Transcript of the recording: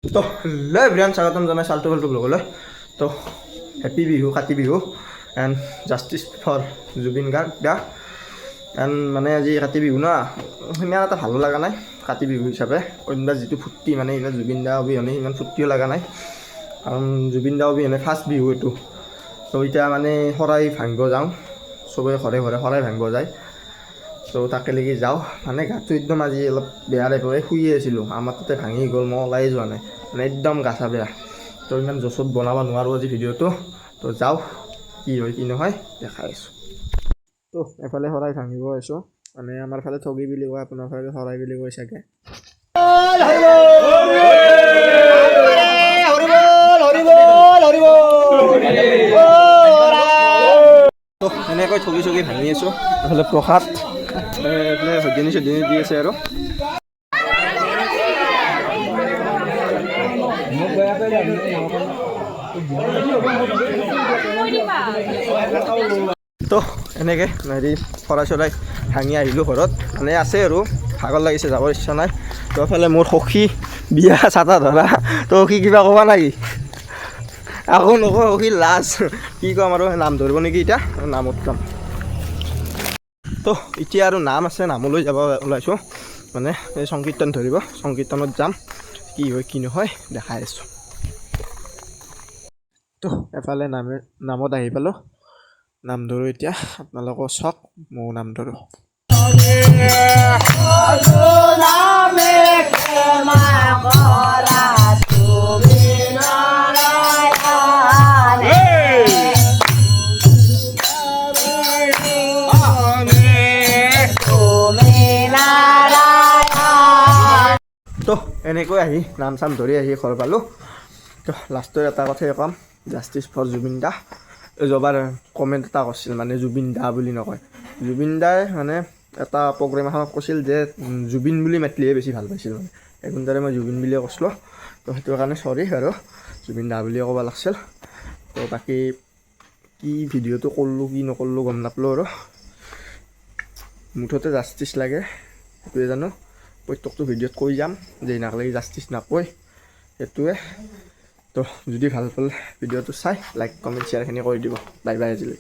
তো hello' everyone, স্বাগতম জনাই চালটো ফাল্টু ব্লগলৈ। তো happy Bihu, Kati Bihu and justice for Zubeen Garg the. And মানে আজি কাতি বিহু না, সিমান এটা ভালো লগা নাই কাতি বিহু হিচাপে। অন্য যিটো ফূৰ্তি, মানে এইবাৰ জুবিন দা অবিহনে সিমান ফূৰ্তিও লগা নাই, কাৰণ জুবিন দা অবিহনে ফাৰ্ষ্ট বিহু এইটো। তো এতিয়া মানে শৰাই ভাঙিব যাওঁ, চবেই ঘৰে ঘৰে শৰাই ভাঙিব যায়। তো তাকে লাগি যাওঁ। মানে গাটো একদম আজি অলপ বেয়া লাগিব, এই শুইয়ে আছিলোঁ। আমাৰ তাতে ভাঙি গ'ল, মই ওলাই যোৱা নাই, মানে একদম গা চা বেয়া। তো ইমান জচত বনাব নোৱাৰোঁ আজি ভিডিঅ'টো। তো যাওঁ, কি হয় কি নহয় দেখাই আছোঁ। তো এফালে শৰাই ভাঙিব আহিছোঁ, মানে আমাৰ ফালে ঠগি বুলি কয়, আপোনাৰ ফালে শৰাই বুলি কয় চাগে। তো এনেকৈ ঠগি চগি ভাঙি আছোঁ। এইফালে প্ৰসাদ, এইফালে সৈদ্যনি চৈদ্যনি দি আছে আৰু। তো এনেকৈ হেৰি শৰাই চৰাই ভাঙি আহিলোঁ ঘৰত, মানে আছে আৰু ভাগৰ লাগিছে, যাবৰ ইচ্ছা নাই। তো এফালে মোৰ সখী বিয়া চাটা ধৰা। তো সখী, কিবা ক'বা নেকি? আকৌ নকওঁ সখী, লাজ। কি ক'ম আৰু, নাম ধৰিব নেকি এতিয়া? নামত যাম। তো এতিয়া আৰু নাম আছে, নামলৈ যাব ওলাইছোঁ। মানে এই সংকীৰ্তন ধৰিব, সংকীৰ্তনত যাম। কি হয় কি নহয় দেখাই আছোঁ। তো এফালে নামত আহি পালোঁ, নাম ধৰোঁ এতিয়া। আপোনালোকেও চাওক, ময়ো নাম ধৰোঁ। তো এনেকৈ আহি নাম চাম ধৰি আহি ঘৰ পালোঁ। তো লাষ্টৰ এটা কথাই ক'ম, জাষ্টিছ ফৰ জুবিন দা। যোৱাবাৰ কমেণ্ট এটা কৰিছিল, মানে জুবিন দা বুলি নকয়, জুবিন দাই মানে এটা প্ৰগ্ৰেম এখনত কৈছিল যে জুবিন বুলি মাতিলেহে বেছি ভাল পাইছিল। মানে এইখন মই জুবিন বুলিয়ে কৈছিলোঁ, তো সেইটো কাৰণে চৰি আৰু, জুবিন দা বুলিয়ে ক'ব লাগিছিল। তো বাকী কি ভিডিঅ'টো কৰিলোঁ কি নকৰিলোঁ গম নাপালোঁ আৰু, মুঠতে জাষ্টিছ লাগে সেইটোৱে জানো। প্ৰত্যেকটো ভিডিঅ'ত কৈ যাম যে নাকলাগি জাষ্টিছ নাকয় সেইটোৱে। তো যদি ভাল পালে ভিডিঅ'টো চাই লাইক, কমেণ্ট, শ্বেয়াৰখিনি কৰি দিব। বাই বাই আজিলৈ।